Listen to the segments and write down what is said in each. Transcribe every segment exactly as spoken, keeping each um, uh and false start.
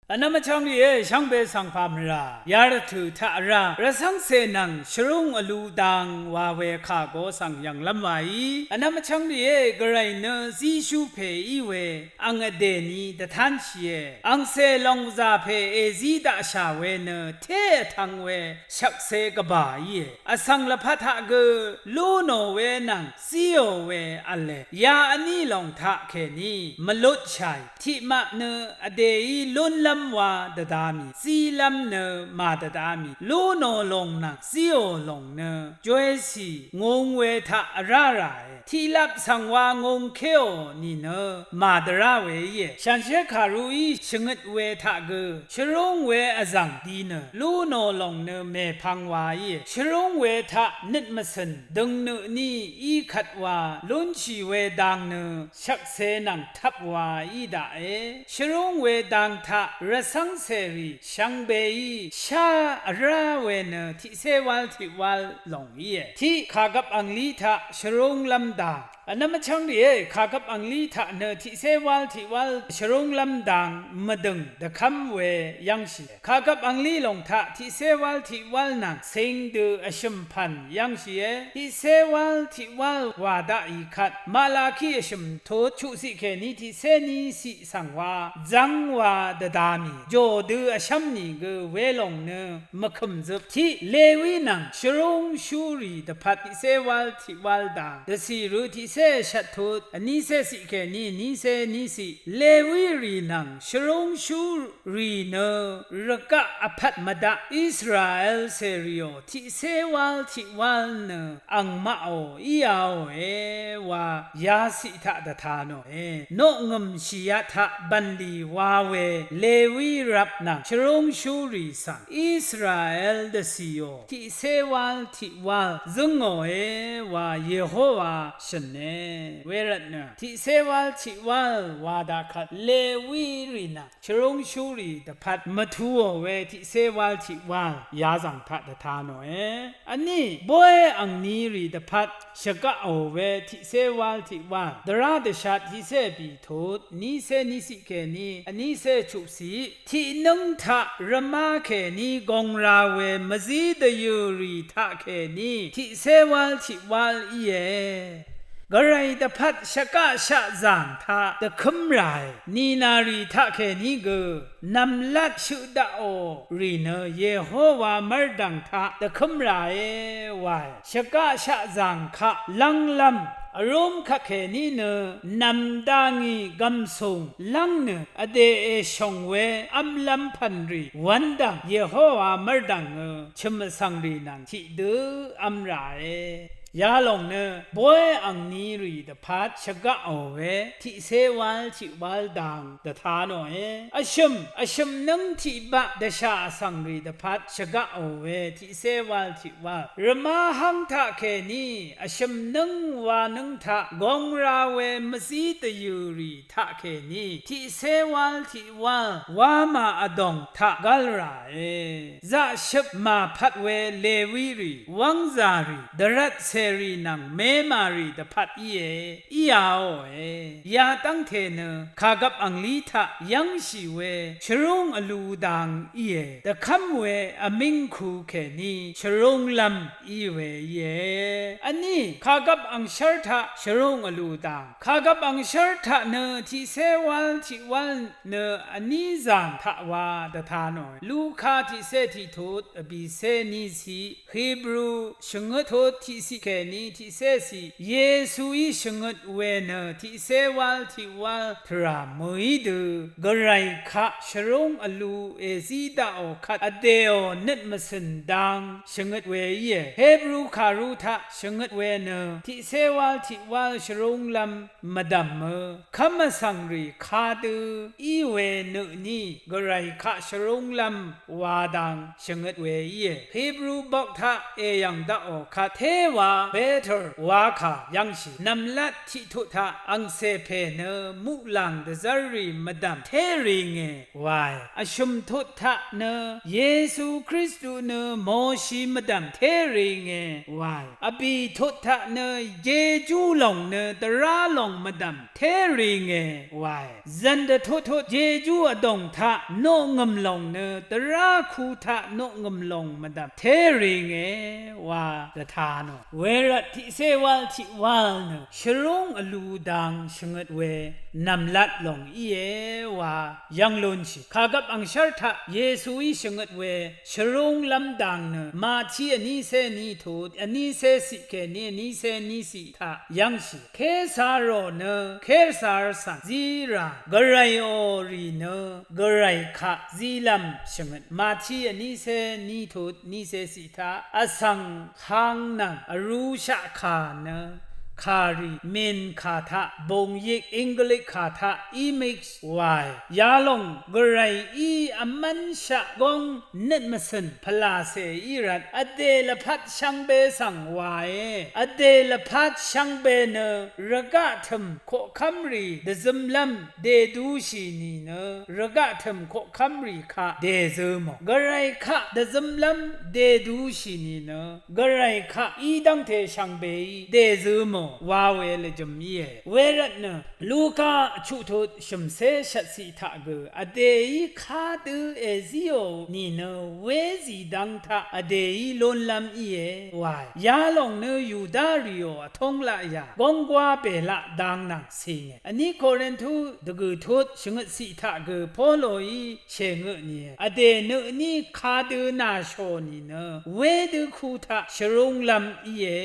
Vnvm vchvng rìé, shvngbe svng pà mvrà yarvtø̀ taq vrá rvcv́ngcè nvng shvrúng vlu dang wa we kà go svng yv̀nglv́m waí, vnvm vchvng rìé, Gvray nø zíshú pè í we ang vdè ni dvtánshìe. Angcè lòng vzà pè èzí daqshà we nø té vtvng we shvkse gvbà íe. Vsvng lvpat taq gø lú nò we nvng zíò we v̄le. Ya vní lòng taq kèní mvlutshàì. Tiqmaq nø vdèí lúnlv́m wa dvda mì, zílv́m nø màdvda mì. Lú nò lòng nvng zíò lòng nø joycì ngung we taq vrá ràe. Tiqlap svng wa ngungkéò nìnø màdvrá we íe. Shànshér kàruí shvngøt we taq gø shvrúng we vzv̀ng di nø lú nò lòng nø mèpvng wa íe. Shvrúng we taq nøt mvcø̀n døngnø tní í kvt wa lúnshì we dang nø shvkse nvng tvp wa í daqe. Shvrúng we dang taq rvcv́ngcèrì shvngbeí shá vrá we nø tiqcé wál tiq wál lòng íe. Tiq kàgvp angli taq shvrúnglv́m dang. Vnvm vchv́ng rìé, kàgvp angli taq nø tiqcé wál tiq wál shvrúnglv́m dang mvdø̀ng dvkv́m we yv́ngshì. Kàgvp angli lòng taq tiqcé wál tiq wál nvng cing dø vshø̀m pv̀n yv́ngshìe. Tiqcé wál tiq wál wà daqì kvt Malaki vshø̀m tut chuqciq kèní tiqcé ní ciq svng wa zv́ng wa dvda mì jò dø vshv́m nìgø welòng nø mvkø̀mzøp. Tiq Lewi nvng shvrúngshúrì dvpvt tiqcé wál tiq wál dang dvcì rø tiqcé vshvt tut vnícé ciq kèní vnícé ní ciq Lewirì nvng shvrúngshú rì nø rvgaq vpvt mvdaq Israel cèrìò tiqcé wál tiq wál nø angmaqò íāòe wa yaciq taq dvta nòe. Noqngø̀m shìyaq taq bv̀nlì wa we Lewi rvp nvng shvrúngshúrì svng Israel dvcìò tiqcé wál tiq wál zǿngòe wa Yehowa shø̀ne. Wervtnø tiqcé wál tiq wál wa daqkvt Lewirì nvng shvrúngshúrì dvpvt mvtuò we tiqcé wál tiq wál yazv̀ng taq dvta nòe. Vní boy angnirì dvpvt shvgaqò we tiqcé wál tiq wál dvrá dvshat tiqcé vbì tut vnícé ní ciq kèní vnícé chuqciq tiqnǿng taq rvmá kèní gong ra we mvzí dvyø̀rì taq kèní tiqcé wál tiq wál íe. Gvray dvpvt shvgaq shaqzàng taq dvkǿm ràe. Nìnàrì taqkèní gø nv̀mlat shøq daqò rì nø Yehowa mv́rdv̀ng taq dvkǿm ràe wae. Shvgaq shaqzàng kaq lv́nglv́m vrúm kvtkèní nø nv̀mda ngì gv̀msùng lv́ng nø vdè èshòng we v́mlv́m pv̀nrì wv́ndv̀ng Yehowa mv́rdv̀ngø chø̀m vsvngrì nvng tiqdø v́m ràe. Yalòng nø boy angnirì dvpvt shvgaqò we tiqcé wál tiq wál dang dvta nòe. Vshø̀m vshø̀mnǿng tiqbaq dvshà vsvngrì dvpvt shvgaqò we tiqcé wál tiq wál rvmá hv́ng taqkèní vshø̀mnǿng wanǿng taq gong ra we mvzí dvyø̀rì taqkèní tiqcé wál tiq wál wamà vdòng taq gv́l ràe. Zaqshøp màpvt we Lewirì wv́ngzàrì dvrvt cèrì nvng memàrì dvpvt íe. Íāòe. Yadv́ngte nø kàgvp anglí taq yv́ngshì we shvrúng vlu dang íe. Dvkv́m we vmíng ku kèní shvrúnglv́m í we íe. Vní kàgvp angshv́r taq shvrúng vlu dang. Kàgvp angshv́r taq nø tiqcé wál tiq wál nø vní zàng taq wa dvta nòe. Luka tiqcé tiqtut vbìcé ní ciq Hibru shvngøt tut tiqciq kèní tiqcé ciq Yesuí shvngøt we nø tiqcé wál tiq wál tvrà mø̀í dø Gvray kaq shvrúng vlu èzí daqò kvt vdèò nøt mvcø̀n dang shvngøt we íe. Hibru kàru taq shvngøt we nø tiqcé wál tiq wál shvrúnglv́m mvdv̀mø kv́m vsvngrì kadø í we nø tní Gvray kaq shvrúnglv́m wa dang shvngøt we íe. Hibru bok taq èyv̀ng daqò kvt téwa better wa kà yv́ngshì. Nv̀mlat tiqtut taq angcè pè nø muqlàng dvzv́rrì mvdv̀m té rìngè wae. Vshø̀m tut taq nø Yesu Kristu nø Moshi mvdv̀m té rìngè wae. Vbì tut taq nø Jejú lòng nø dvrá lòng mvdv̀m té rìngè wae. Zv̀n dvtut tut Jejú vdòng taq noqngø̀m lòng nø dvrá ku taq noqngø̀m lòng mvdv̀m té rìngè wa dvta nò. Wervt tiqcé wál tiq wál nø shvrúng vlu dang shvngøt we nv̀mlat lòng íe wa yv́ng lúnshì. Kàgvp angshv́r taq Yesuí shvngøt we shvrúnglv́m dang nø Mati vnícé ní tut, vnícé ciq kèní vnícé ní ciq taq yv́ngshì. Kesar rò nø Kesar svng zí rà, Gvrayò rì nø Gvray kaq zílv́m shvngøt. Mati vnícé ní tut, vnícé ciq taq vsvng hang nvng vrúshaq kà nø kàrì mìn kà taq bòngyik English kà taq image wae. Yalòng Gvrayí vmv́nshaq góng nøt mvcø̀n pvlàcè í rvt vdè lvpat shvngbe svng wae. Vdè lvpat shvngbe nø rvgaq tø̀m koqkv́mrì dvzømlv́m dèdūshì nìnø rvgaq tø̀m koqkv́mrì kaq dèzø mò. Gvray kaq dvzømlv́m dèdūshì nìnø Gvray kaq í dv́ngte shvngbeí dèzø mò wa we lvjø̀m íe. Wervtnø Luka chuqtut shø̀mcé shvtciq taq gø vdèí kadø èzíò nìnø wézì dang taq vdèí lúnlv́m íe wae. Yalòng nø Yuda rìò vtóng laqyà gónggwá bèlaq dang nvng cìngè. Vní Korintu dvgø̀ tut shvngøtciq taq gø Poloí shèngø nìe. Vdè nø vní kadø nàshò nìnø wedø ku taq shvrúnglv́m íe.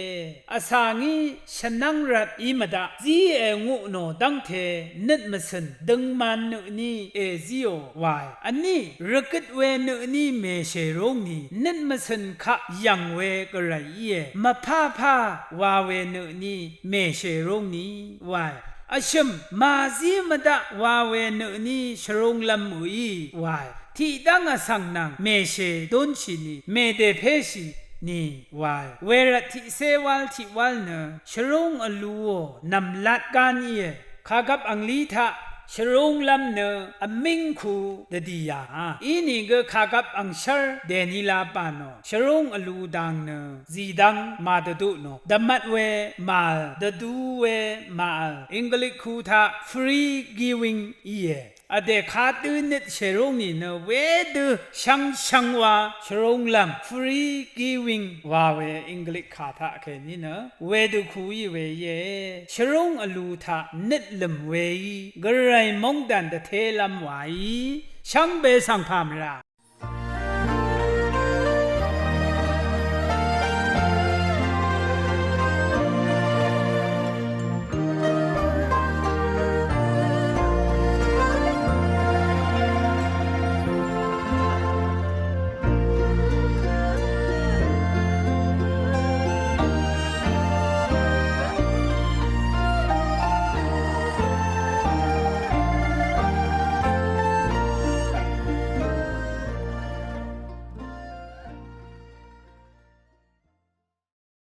Vsvngí shvnv́ng rvt í mvdaq zí ènguq nò dv́ngte nøt mvcø̀n døngman nø vní èzíò wae. Vní rvgøt we nø vní mèshèrúng nì nøt mvcø̀n kaq yv̀ng we Gvray íe. Mvpápá wa we nø vní mèshèrúng nì wae. Vshø̀m màzí mvdaq wa we nø vní shvrúnglv́m mø̀í wae. Tiqdv́ng vsvng nvng mèshè dúnshì nì mèdèpéshì nì wae. Wervt tiqcé wál tiq wál nø shvrúng vluò nv̀mlat gán íe. Kàgvp anglí taq shvrúnglv́m nø vmíng ku dvdì yà. Inìgø kàgvp angshv́r dèní la bà nò. Shvrúng vlu dang nø zìdv́ng màdvduq nò. Dvmvt we màvl, dvdu we màvl. English ku taq free giving íe. Vdè kadø nøt shèrúng nìnø wedø shvngshvng wa shvrúnglv́m free giving wa we English kà taq kèní nø wedø ku í we íe. Shvrúng vlu taq nøt lø̀m weí Gvray móngdàn dvtélv́m waí shvngbe svng pà mvrà.